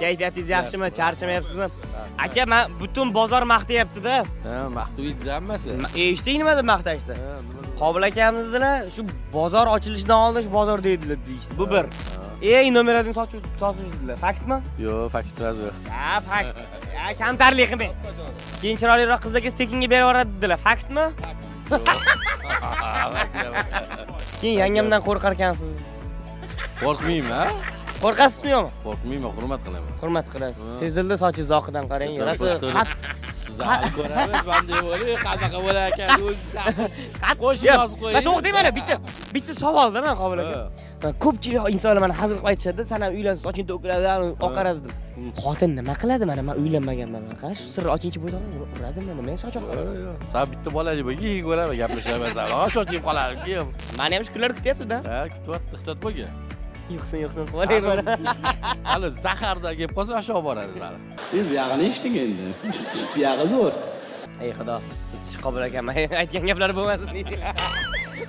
Kayfiyatingiz yaxshimi? Charchamayapsizmi? Aka, men butun bozor maqtayapti-da. Ha, maqtaydi hammasi. Eshitding nima deb maqtashdi? Qobil akamiz dedilar, shu bozor ochilishidan oldin shu bozorda edilar deyishdi. Bu bir. Eng nomer 1 sotuvchi dedilar. Faktmi? Yo'q, fakt emas bu. Ha, fakt. Ya, kamtarlik qilmang. Keyin chiroyliroq qizlarga tekinga berib yuboradi dedilar. Faktmi? Keyin yangamdan qo'rqar ekansiz. Qo'rqmayman. Qo'rqasizmi yo'qmi? Qo'rqmayman, hurmat qilaman. Hurmat qilasiz. Sezildi sochingiz oqidan qarang. Rosa qat Siz hali ko'ramiz, bunday bo'lib, qanaqa bo'lar ekan o'zi. Qat Qo'shib yozib qo'ying. To'xtang mana bitta savolda man Qobil aka. Ko'pchilik insonlar mana hazil qilib aytishadi, san ham uylansa soching to'kiladi, oqaradi deb. Xotin nima qiladi mana men uylanmaganman. Mana qara shu sirni ochingchi bo'ydoq uradimi nima soch oqaradi? Yo'q, san bitta bolali bo'lgin, keyin ko'raman, gaplashaman san. Soching qolar, keyin. Mani ham shu kunlar kutyapti-da. Ha, kutyapti, ehtiyot bo'lgin. Yo'qsin, yo'qsin, qilib olay mana. Hali zaharda kelib qolsa aşağı boradi sani. Endi buyog'ini eshiting endi. Buyog'i zo'r. Ey xudo, Qobil aka aytgan gaplar bo'lmasin deydi.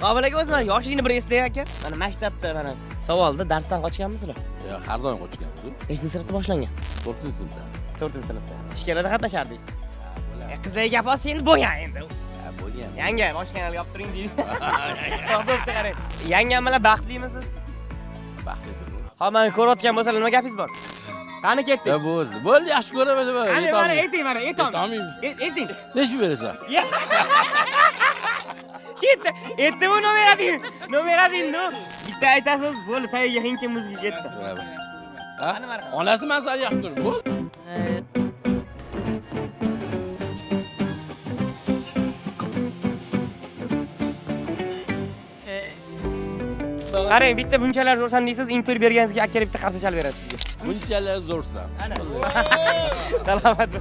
Qobil aka o'zi mana yoshligini bir eslang aka. Mana maktabda mana savolda darsdan qochganmisizlar? Yo'q, har doim qochganmiz. Nechinchi sinfda boshlangan? 4-sinfda. 4-sinfda. Ishkalarda qatnashardingiz. Qizlarga gap olsa endi bo'lgan endi. Ha, bo'lgan. Yanga boshqa kanalga olib turing deydi. Xo'p, bo'pti qarang. Yangam bilan baxtlimisiz? Baxtli. Hop, meni ko'rayotgan bo'lsalar nima gapingiz bor? Qani ketdik. Ha, bo'ldi. Bo'ldi, yaxshi ko'raman nima. Qani mana ayting, mana aytolmaymiz. Ayting. Necha berasan? Ketdi. Aytdi bu nomer 1. Nomer 1 nu. Bitta aytasiz, bo'ldi, tagiga hincha muzika ketdi. Ha? Onasi men seni yaxshi ko'raman. Bo'ldi. Qarang, bitta bunchalar zo'rsan deysiz, intervyu berganingizga aka bitta qarsa chalib beradi sizga. Bunchalar zo'rsan. Ana. Salomat.